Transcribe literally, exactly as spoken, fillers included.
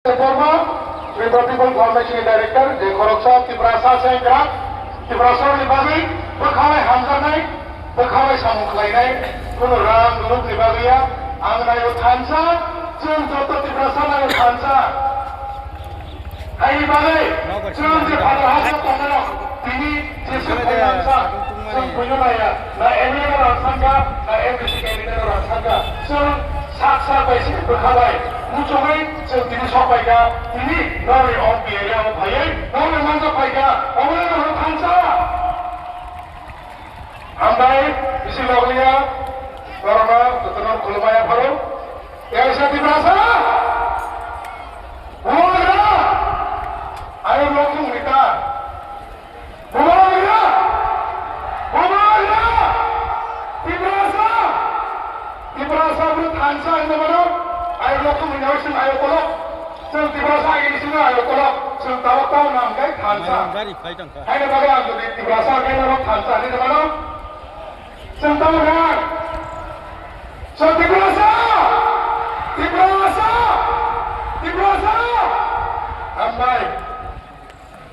Debbarma, Tripura People Foundation ni director, je khoroksa Tiprasa sengkrak, Tiprasa ni bagwi bwkhalai hamjaknai, bwkhalai samung khlainai, kuno rang rupni bagwi ya, ang naio thansa, chwng joto Tiprasa naio thansa. Haini bagwi chwng je Father House o tongnai rok, tini Jesu khaimangsa, chwng buino naiya, na M L A no rang sanka, na M D C candidate no rang sanka, chwng sak sak bai se bwkha bai muchungwi chwng tini sok paikha, tini norwi o P L A o phaiwi norwi manjak paikha, obo no thansa. Hambai, bisi logliya, norokno jotono khulumaya pharo. Kaisa Tiprasa, bubagra, ayo lokhung rita. Bubagra, bubagra, Tiprasa, Tiprasa bwrwi thansa hinwi mano, ayo lokhung hinwi chwng ayo kolok. Chwng Tiprasa agini simi ayo kolok, chwng tabok tabok nam khe thansa. Mairum gari phai tongkha. Haino bagwi ang jodi Tiprasa khe norok thansa hinwi mano. Chwng tabok nang. Chwng Tiprasa! Tiprasa! Tiprasa! Hambai.